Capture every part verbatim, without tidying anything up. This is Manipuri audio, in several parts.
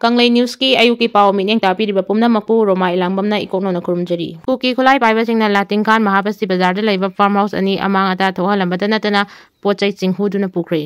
ꯀꯪꯂꯩ ꯅ꯭ꯌꯨꯁꯀꯤ ꯑꯌꯨꯛꯀꯤ ꯄꯥꯎ ꯃꯤꯠꯌꯦꯡ ꯇꯥꯛꯄꯤꯔꯤꯕ ꯄꯨꯝꯅꯃꯛꯄꯨ ꯔꯣꯃꯥ ꯏꯂꯥꯡꯕꯝꯅ ꯏꯀꯣꯛꯅꯧꯅ ꯈꯨꯔꯨꯝꯖꯔꯤ꯫ ꯀꯨꯀꯤ ꯈꯨꯠꯂꯥꯏ ꯄꯥꯏꯕꯁꯤꯡꯅ ꯂꯥꯇꯤꯡꯈꯥꯟ ꯃꯍꯥꯕꯁꯇꯤ ꯕꯖꯥꯔꯗ ꯂꯩꯕ ꯐꯥꯔꯝ ꯍꯥꯎꯁ ꯑꯅꯤ ꯑꯃꯥꯡ ꯑꯇꯥ ꯊꯣꯛꯍꯜꯂꯝꯕꯇ ꯅꯠꯇꯅ ꯄꯣꯠ ꯆꯩꯁꯤꯡ ꯍꯨꯗꯨꯅ ꯄꯨꯈ꯭ꯔꯦ꯫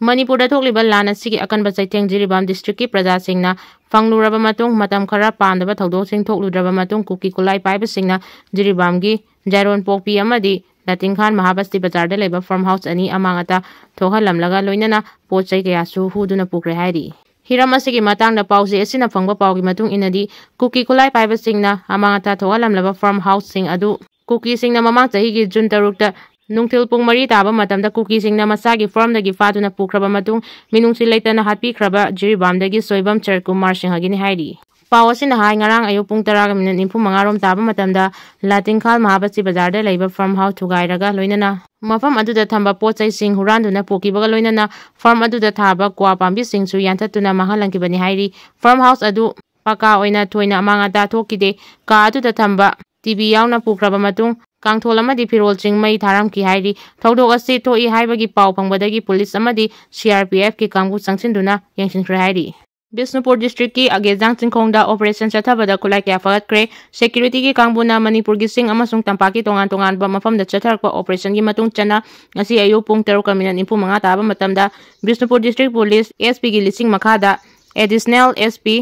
ꯃꯅꯤꯄꯨꯔꯗ ꯊꯣꯛꯂꯤꯕ ꯂꯥꯟ ꯑꯁꯤꯒꯤ ꯑꯀꯟꯕ ꯆꯩꯊꯦꯡ ꯖꯤꯔꯤꯕꯥꯝ ꯗꯤꯁꯇ꯭ꯔꯤꯛꯀꯤ ꯄ꯭ꯔꯖꯥꯁꯤꯡꯅ ꯐꯪꯂꯨꯔꯕ ꯃꯇꯨꯡ, ꯃꯇꯝ ꯈꯔ ꯄꯥꯝꯗꯕ ꯊꯧꯗꯣꯛꯁꯤꯡ ꯊꯣꯛꯂꯨꯗ꯭ꯔꯕ ꯃꯇꯨꯡ, ꯀꯨꯀꯤ ꯈꯨꯠꯂꯥꯏ ꯄꯥꯏꯕꯁꯤꯡꯅ ꯖꯤꯔꯤꯕꯥꯝꯒꯤ ꯖꯥꯏꯔꯣꯟ ꯄꯣꯛꯄꯤ ꯑꯃꯗꯤ ꯂꯥꯇꯤꯡꯈꯥꯟ ꯃꯍꯥꯕꯁꯇꯤ ꯕꯖꯥꯔꯗ ꯂꯩꯕ ꯐꯥꯔꯝ ꯍꯥꯎꯁ ꯑꯅꯤ ꯑꯃꯥꯡ ꯑꯇꯥ ꯊꯣꯛꯍꯜꯂꯝꯂꯒ ꯂꯣꯏꯅꯅ ꯄꯣꯠ ꯆꯩ ꯀꯌꯥꯁꯨ ꯍꯨꯗꯨꯅ ꯄꯨꯈ꯭ꯔꯦ ꯍꯥꯏꯔꯤ꯫ ꯍꯤꯔꯝ ꯑꯁꯤꯒꯤ ꯃꯇꯥꯡꯗ ꯄꯥꯎꯆꯦ ꯑꯁꯤꯅ ꯐꯪꯕ ꯄꯥꯎꯒꯤ ꯃꯇꯨꯡ ꯏꯟꯅꯗꯤ, ꯀꯨꯀꯤ ꯈꯨꯠꯂꯥꯏ ꯄꯥꯏꯕꯁꯤꯡꯅ ꯑꯃꯥꯡ ꯑꯇꯥ ꯊꯣꯛꯍꯜꯂꯝꯂꯕ ꯐꯥꯔꯝ ꯍꯥꯎꯁꯁꯤꯡ ꯑꯗꯨ ꯀꯨꯀꯤꯁꯤꯡꯅ ꯃꯃꯥꯡ ꯆꯍꯤꯒꯤ ꯖꯨꯟ ꯇꯔꯨꯛꯇ ꯅꯨꯡꯊꯤꯜ ꯄꯨꯡ ꯃꯔꯤ ꯇꯥꯕ ꯃꯇꯝꯗ ꯀꯨꯀꯤꯁꯤꯡꯅ ꯃꯁꯥꯒꯤ ꯐꯥꯔꯝꯗꯒꯤ ꯐꯥꯗꯨꯅ ꯄꯨꯈ꯭ꯔꯕ ꯃꯇꯨꯡ, ꯃꯤꯅꯨꯡꯁꯤ ꯂꯩꯇꯅ ꯍꯥꯠꯄꯤꯈ꯭ꯔꯕ ꯖꯤꯔꯤꯕꯥꯝꯗꯒꯤ ꯁꯣꯏꯕꯝ ꯆꯔꯀꯨꯃꯥꯔ ꯁꯤꯡꯍꯒꯤꯅꯤ ꯍꯥꯏꯔꯤ꯫ ꯄꯥꯎ ꯑꯁꯤꯅ ꯍꯥꯏ, ꯉꯔꯥꯡ ꯑꯌꯨꯛ ꯄꯨꯡ ꯇꯔꯥꯒ ꯃꯤꯅꯤꯠ ꯅꯤꯐꯨ ꯃꯉꯥ ꯔꯣꯝ ꯇꯥꯕ ꯃꯇꯝꯗ ꯂꯥꯇꯤꯡꯈꯥꯜ ꯃꯍꯥꯕꯁꯤ ꯕꯖꯥꯔꯗ ꯂꯩꯕ ꯐꯥꯔꯝ ꯍꯥꯎꯁ ꯊꯨꯒꯥꯏꯔꯒ ꯂꯣꯏꯅꯅ ꯃꯐꯝ ꯑꯗꯨꯗ ꯊꯝꯕ ꯄꯣꯠ ꯆꯩꯁꯤꯡ ꯍꯨꯔꯥꯟꯗꯨꯅ ꯄꯨꯈꯤꯕꯒ ꯂꯣꯏꯅꯅ ꯐꯥꯔꯝ ꯑꯗꯨꯗ ꯊꯥꯕ ꯀ꯭ꯋꯥ ꯄꯥꯝꯕꯤꯁꯤꯡꯁꯨ ꯌꯥꯟꯊꯠꯇꯨꯅ ꯃꯥꯡꯍꯜꯍꯟꯈꯤꯕꯅꯤ ꯍꯥꯏꯔꯤ꯫ ꯐꯥꯔꯝ ꯍꯥꯎꯁ ꯑꯗꯨ ꯄꯀꯥ ꯑꯣꯏꯅ ꯊꯣꯏꯅ ꯑꯃꯥꯡ ꯑꯇꯥ ꯊꯣꯛꯈꯤꯗꯦ꯫ ꯀꯥ ꯑꯗꯨꯗ ꯊꯝꯕ ꯇꯤꯚꯤ ꯌꯥꯎꯅ ꯄꯨꯈ꯭ꯔꯕ ꯃꯇꯨꯡ, ꯀꯥꯡꯊꯣꯜ ꯑꯃꯗꯤ ꯐꯤꯔꯣꯜꯁꯤꯡ ꯃꯩ ꯊꯥꯔꯝꯈꯤ ꯍꯥꯏꯔꯤ꯫ ꯊꯧꯗꯣꯛ ꯑꯁꯤ ꯊꯣꯛꯏ ꯍꯥꯏꯕꯒꯤ ꯄꯥꯎ ꯐꯪꯕꯗꯒꯤ ꯄꯨꯂꯤꯁ ꯑꯃꯗꯤ ꯁꯤ ꯑꯥꯔ ꯄꯤ ꯑꯦꯐꯀꯤ ꯀꯥꯡꯕꯨ ꯆꯪꯁꯤꯟꯗꯨꯅ ꯌꯦꯡꯁꯤꯟꯈ꯭ꯔꯦ ꯍꯥꯏꯔꯤ꯫ ꯕꯤꯁꯅꯨꯄꯨꯔ ꯗꯤꯁꯇ꯭ꯔꯤꯛꯀꯤ ꯑꯒꯦꯖꯥꯡ ꯆꯤꯡꯈꯣꯡꯗ ꯑꯣꯄꯔꯦꯁꯟ ꯆꯠꯊꯕꯗ ꯈꯨꯠꯂꯥꯏ ꯀꯌꯥ ꯐꯒꯠꯈ꯭ꯔꯦ꯫ ꯁꯦꯀ꯭ꯌꯨꯔꯤꯇꯤꯒꯤ ꯀꯥꯡꯕꯨꯅ ꯃꯅꯤꯄꯨꯔꯒꯤ ꯆꯤꯡ ꯑꯃꯁꯨꯡ ꯇꯝꯄꯥꯛꯀꯤ ꯇꯣꯉꯥꯟ ꯇꯣꯉꯥꯟꯕ ꯃꯐꯝꯗ ꯆꯠꯊꯔꯛꯄ ꯑꯣꯄꯔꯦꯁꯟꯒꯤ ꯃꯇꯨꯡ ꯆꯟꯅ ꯉꯁꯤ ꯑꯌꯨꯛ ꯄꯨꯡ ꯇꯔꯨꯛꯀ ꯃꯤꯅꯠ ꯅꯤꯐꯨ ꯃꯉꯥ ꯇꯥꯕ ꯃꯇꯝꯗ ꯕꯤꯁꯅꯨꯄꯨꯔ ꯗꯤꯁꯇ꯭ꯔꯤꯛ ꯄꯨꯂꯤꯁ ꯑꯦꯁ ꯄꯤꯒꯤ ꯂꯤꯁꯤꯡ ꯃꯈꯥꯗ ꯑꯦꯗꯤꯁꯅꯦꯜ ꯑꯦꯁ ꯄꯤ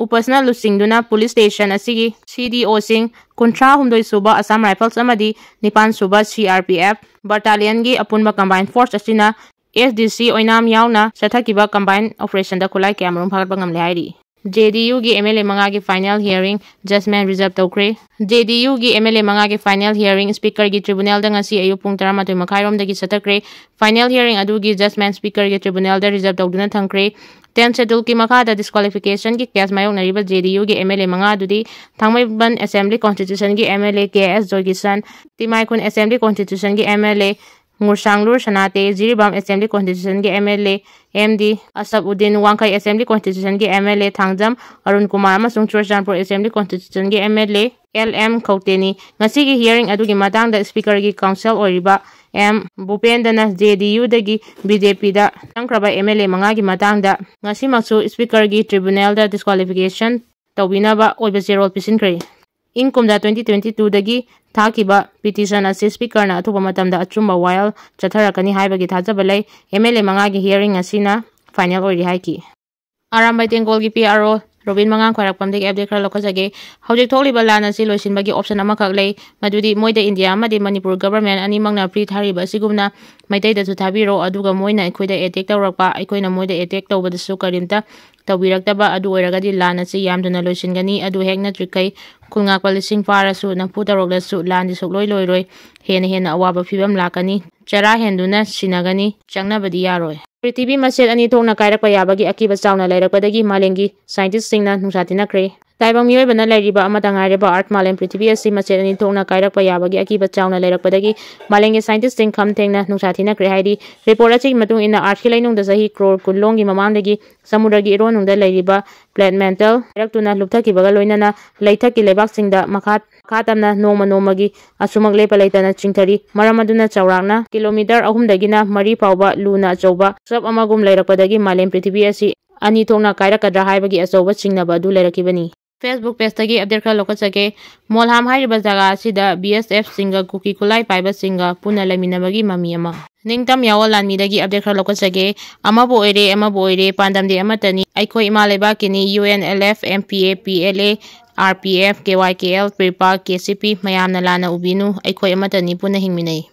ꯎꯄꯁꯅ ꯂꯨꯆꯤꯡꯗꯨꯅ ꯄꯨꯂꯤꯁ ꯁ꯭ꯇꯦꯁꯟ ꯑꯁꯤꯒꯤ ꯁꯤ ꯗꯤ ꯑꯣꯁꯤꯡ, ꯀꯨꯟꯊ꯭ꯔꯥ ꯍꯨꯝꯗꯣꯏ ꯁꯨꯕ ꯑꯁꯥꯝ ꯔꯥꯏꯐꯜꯁ ꯑꯃꯗꯤ ꯅꯤꯄꯥꯟ ꯁꯨꯕ ꯁꯤ ꯑꯥꯔ ꯄꯤ ꯑꯦꯐ ꯕꯠꯇꯥꯂꯤꯌꯟꯒꯤ ꯑꯄꯨꯟꯕ ꯀꯝꯕꯥꯏꯟ ꯐꯣꯔꯁ ꯑꯁꯤꯅ ꯑꯦꯁ ꯗꯤ ꯁꯤ ꯑꯣꯏꯅꯥꯝ ꯌꯥꯎꯅ ꯆꯠꯊꯈꯤꯕ ꯀꯝꯕꯥꯏꯟ ꯑꯣꯄꯔꯦꯁꯟꯗ ꯈꯨꯠꯂꯥꯏ ꯀꯌꯥꯃꯔꯨꯝ ꯐꯥꯒꯠꯄ ꯉꯝꯂꯦ ꯍꯥꯏꯔꯤ꯫ ꯖꯦ ꯗꯤ ꯌꯨꯒꯤ ꯑꯦꯝ ꯑꯦꯜ ꯑꯦ ꯃꯉꯥꯒꯤ ꯐꯥꯏꯅꯦꯜ ꯍꯤꯌꯥꯔꯤꯡ ꯖꯖꯃꯦꯟ ꯔꯤꯖꯔꯕ ꯇꯧꯈ꯭ꯔꯦ꯫ ꯖꯦ ꯗꯤ ꯌꯨꯒꯤ ꯑꯦꯝ ꯑꯦꯜ ꯑꯦ ꯃꯉꯥꯒꯤ ꯐꯥꯏꯅꯦꯜ ꯍꯤꯌꯥꯔꯤꯡ ꯁ꯭ꯄꯤꯀꯔꯒꯤ ꯇ꯭ꯔꯤꯕꯨꯅꯦꯜꯗ ꯉꯁꯤ ꯑꯌꯨꯛ ꯄꯨꯡ ꯇꯔꯥꯃꯥꯊꯣꯏ ꯃꯈꯥꯏꯔꯣꯝꯗꯒꯤ ꯆꯠꯊꯈ꯭ꯔꯦ꯫ ꯐꯥꯏꯅꯦꯜ ꯍꯤꯌꯥꯔꯤꯡ ꯑꯗꯨꯒꯤ ꯖꯖꯃꯦꯟ ꯁ꯭ꯄꯤꯀꯔꯒꯤ ꯇ꯭ꯔꯤꯕꯨꯅꯦꯜꯗ ꯔꯤꯖꯔꯕ ꯇꯧꯗꯨꯅ ꯊꯝꯈ꯭ꯔꯦ꯫ ꯇꯦꯟ ꯁꯦꯗꯨꯜꯒꯤ ꯃꯈꯥꯗ ꯗꯤꯁꯀ꯭ꯋꯥꯂꯤꯐꯤꯀꯦꯁꯟꯒꯤ ꯀꯦꯁ ꯃꯥꯌꯣꯛꯅꯔꯤꯕ ꯖꯦ ꯗꯤ ꯌꯨꯒꯤ ꯑꯦꯝ ꯑꯦꯜ ꯑꯦ ꯃꯉꯥ ꯑꯗꯨꯗꯤ ꯊꯥꯡꯃꯩꯕꯟ ꯑꯦꯁꯦꯝꯕ꯭ꯂꯤ ꯀꯣꯟꯁꯇꯤꯇ꯭ꯌꯨꯁꯟꯒꯤ M L A K S Joykishan, ꯇꯤꯃꯥꯏꯈꯨꯟ ꯑꯦꯁꯦꯝꯕ꯭ꯂꯤ ꯀꯣꯟꯁꯇꯤꯇ꯭ꯌꯨꯁꯟꯒꯤ M L A Ngursanglur Sanate, Jiribam Assembly Constitution ꯒꯤ M L A M D Asab Uddin, Wangkhei Assembly Constitution ꯒꯤ M L A Thangjam Arun Kumar ꯑꯃꯁꯨꯡ ꯆꯨꯔꯆꯥꯟꯄꯨꯔ Assembly Constitution ꯒꯤ M L A L M ꯈꯧꯇꯦꯅꯤ꯫ ꯉꯁꯤꯒꯤ hearing ꯑꯗꯨꯒꯤ ꯃꯇꯥꯡꯗ Speaker ꯒꯤ counsel ꯑꯣꯏꯔꯤꯕ M ꯚꯨꯄꯦꯟꯗꯅ J D U ꯗꯒꯤ B J P the ꯆꯪꯈ꯭ꯔꯕ M L A ꯃꯉꯥꯒꯤ ꯃꯇꯥꯡꯗ ꯉꯁꯤꯃꯛꯁꯨ Speaker ꯒꯤ tribunal ꯗ disqualification ꯇꯧꯕꯤꯅꯕ ꯑꯣꯏꯕ ꯆꯦꯔꯣꯜ ꯄꯤꯁꯤꯟꯈ꯭ꯔꯦ꯫ ꯏꯪ ꯀꯨꯝꯖꯥ twenty twenty two ꯗꯒꯤ ꯊꯥꯈꯤꯕ petition ꯑꯁꯤ Speaker ꯅ ꯑꯊꯨꯕ ꯃꯇꯝꯗ ꯑꯆꯨꯝꯕ ꯋꯥꯌꯦꯜ ꯆꯠꯊꯔꯛꯀꯅꯤ ꯍꯥꯏꯕꯒꯤ ꯊꯥꯖꯕ ꯂꯩ꯫ M L A ꯃꯉꯥꯒꯤ hearing ꯑꯁꯤꯅ final ꯑꯣꯏꯔꯤ ꯍꯥꯏꯈꯤ꯫ ꯑꯔꯥꯝꯕꯥꯏ ꯇꯦꯡꯒꯣꯜꯒꯤ P R O ꯔꯣꯕꯤꯟ ꯃꯉꯥꯡ ꯈ꯭ꯋꯥꯏꯔꯥꯛꯄꯝꯗꯒꯤ update ꯈꯔ ꯂꯧꯈꯠꯆꯒꯦ꯫ ꯍꯧꯖꯤꯛ ꯊꯣꯛꯂꯤꯕ ꯂꯥꯟ ꯑꯁꯤ ꯂꯣꯏꯁꯤꯟꯕꯒꯤ option ꯑꯃꯈꯛ ꯂꯩ, ꯃꯗꯨꯗꯤ ꯃꯣꯏꯗ India ꯑꯃꯗꯤ ꯃꯅꯤꯄꯨꯔ government ꯑꯅꯤꯃꯛꯅ free ꯊꯥꯔꯤꯕ ꯑꯁꯤꯒꯨꯝꯅ ꯃꯩꯇꯩꯗꯁꯨ ꯊꯥꯕꯤꯔꯣ, ꯑꯗꯨꯒ ꯃꯣꯏꯅ ꯑꯩꯈꯣꯏꯗ attack ꯇꯧꯔꯛꯄ, ꯑꯩꯈꯣꯏꯅ ꯃꯣꯏꯗ attack ꯇꯧꯕꯗꯁꯨ ꯀꯔꯤꯝꯇ ꯇꯧꯕꯤꯔꯛꯇꯕ ꯑꯗꯨ ꯑꯣꯏꯔꯒꯗꯤ ꯂꯥꯟ ꯑꯁꯤ ꯌꯥꯝꯗꯨꯅ ꯂꯣꯏꯁꯤꯟꯒꯅꯤ꯫ ꯑꯗꯨ ꯍꯦꯛ ꯅꯠꯇ꯭ꯔꯤꯈꯩ ꯈꯨꯜ ꯉꯥꯛꯄ ꯂꯤꯁꯤꯡ ꯐꯥꯔꯁꯨ, ꯅꯝꯐꯨ ꯇꯧꯔꯛꯂꯁꯨ ꯂꯥꯟꯗꯤ ꯁꯨꯛꯂꯣꯏ ꯂꯣꯏꯔꯣꯏ꯫ ꯍꯦꯟꯅ ꯍꯦꯟꯅ ꯑꯋꯥꯕ ꯐꯤꯕꯝ ꯂꯥꯛꯀꯅꯤ꯫ ꯆꯔꯥ ꯍꯦꯟꯗꯨꯅ ꯁꯤꯅꯒꯅꯤ꯫ ꯆꯪꯅꯕꯗꯤ ꯌꯥꯔꯣꯏ꯫ ꯄ꯭ꯔꯤꯊꯤꯕꯤ ꯃꯁꯦꯠ ꯑꯅꯤ ꯊꯣꯛꯅ ꯀꯥꯏꯔꯛꯄ ꯌꯥꯕꯒꯤ ꯑꯀꯤꯕ ꯆꯥꯎꯅ ꯂꯩꯔꯛꯄꯗꯒꯤ ꯃꯥꯂꯦꯝꯒꯤ scientist ꯁꯤꯡꯅ ꯅꯨꯡꯁꯥ ꯊꯤꯅꯈ꯭ꯔꯦ꯫ ꯇꯥꯏꯕꯪ ꯃꯤꯑꯣꯏꯕꯅ ꯂꯩꯔꯤꯕ ꯑꯃꯠꯇ ꯉꯥꯏꯔꯕ Earth ꯃꯥꯂꯦꯝ ꯄ꯭ꯔꯤꯊꯤꯕꯤ ꯑꯁꯤ ꯃꯁꯦꯠ ꯑꯅꯤ ꯊꯣꯛꯅ ꯀꯥꯏꯔꯛꯄ ꯌꯥꯕꯒꯤ ꯑꯀꯤꯕ ꯆꯥꯎꯅ ꯂꯩꯔꯛꯄꯗꯒꯤ ꯃꯥꯂꯦꯝꯒꯤ scientist ꯁꯤꯡ ꯈꯝ ꯊꯦꯡꯅ ꯅꯨꯡꯁꯥ ꯊꯤꯅꯈ꯭ꯔꯦ ꯍꯥꯏꯔꯤ꯫ Report ꯑꯁꯤꯒꯤ ꯃꯇꯨꯡ ꯏꯟꯅ Earth ꯀꯤ ꯂꯩꯅꯨꯡꯗ ꯆꯍꯤ crore ꯀꯨꯟ ꯂꯣꯝꯒꯤ ꯃꯃꯥꯡꯗꯒꯤ ꯁꯃꯨꯗ꯭ꯔꯒꯤ ꯏꯔꯣꯟꯅꯨꯡꯗ ꯂꯩꯔꯤꯕ plate mantle ꯀꯥꯏꯔꯛꯇꯨꯅ ꯂꯨꯞꯊꯈꯤꯕꯒ ꯂꯣꯏꯅꯅ ꯂꯩꯊꯛꯀꯤ ꯂꯩꯕꯥꯛꯁꯤꯡꯗ ꯃꯈꯥ, ꯃꯈꯥ ꯇꯝꯅ ꯅꯣꯡꯃ ꯅꯣꯡꯃꯒꯤ ꯑꯁꯨꯃꯛ ꯂꯦꯞꯄ ꯂꯩꯇꯅ ꯆꯤꯡꯊꯔꯤ꯫ ꯃꯔꯝ ꯑꯗꯨꯅ ꯆꯥꯎꯔꯥꯛꯅ kilometre ꯑꯍꯨꯝꯗꯒꯤꯅ ꯃꯔꯤ ꯐꯥꯎꯕ ꯂꯨꯅ ꯑꯆꯧꯕ ꯆꯞ ꯑꯃꯒꯨꯝ ꯂꯩꯔꯛꯄꯗꯒꯤ ꯃꯥꯂꯦꯝ ꯄ꯭ꯔꯤꯊꯤꯕꯤ ꯑꯁꯤ ꯑꯅꯤ ꯊꯣꯛꯅ ꯀꯥꯏꯔꯛꯀꯗ꯭ꯔꯥ ꯍꯥꯏꯕꯒꯤ ꯑꯆꯧꯕ ꯆꯤꯡꯅꯕ ꯑꯗꯨ ꯂꯩꯔꯛꯈꯤꯕꯅꯤ꯫ Facebook page ꯇꯒꯤ update ꯈꯔ ꯂꯧꯈꯠꯆꯒꯦ꯫ ꯃꯣꯜꯍꯥꯝ ꯍꯥꯏꯔꯤꯕ ꯖꯒꯥ ꯑꯁꯤꯗ B S F ꯁꯤꯡꯒ ꯀꯨꯀꯤ ꯈꯨꯠꯂꯥꯏ ꯄꯥꯏꯕꯁꯤꯡꯒ ꯄꯨꯟꯅ ꯂꯩꯃꯤꯟꯅꯕꯒꯤ ꯃꯃꯤ ꯑꯃ꯫ ꯅꯤꯡꯇꯝ ꯌꯥꯑꯣꯜ ꯂꯥꯟꯃꯤꯗꯒꯤ update ꯈꯔ ꯂꯧꯈꯠꯆꯒꯦ꯫ ꯑꯃꯕꯨ ꯑꯣꯏꯔꯦ, ꯑꯃꯕꯨ ꯑꯣꯏꯔꯦ, ꯄꯥꯟꯗꯝꯗꯤ ꯑꯃꯠꯇꯅꯤ꯫ ꯑꯩꯈꯣꯏ ꯏꯃꯥ ꯂꯩꯕꯥꯛꯀꯤꯅꯤ꯫ U N L F, M P A, P L A, R P F, K Y K L, ꯄ꯭ꯔꯤꯄꯥꯛ, K C P, ꯃꯌꯥꯝꯅ ꯂꯥꯟꯅ ꯎꯕꯤꯅꯨ꯫ ꯑꯩꯈꯣꯏ ꯑꯃꯠꯇꯅꯤ, ꯄꯨꯟꯅ ꯍꯤꯡꯃꯤꯟꯅꯩ꯫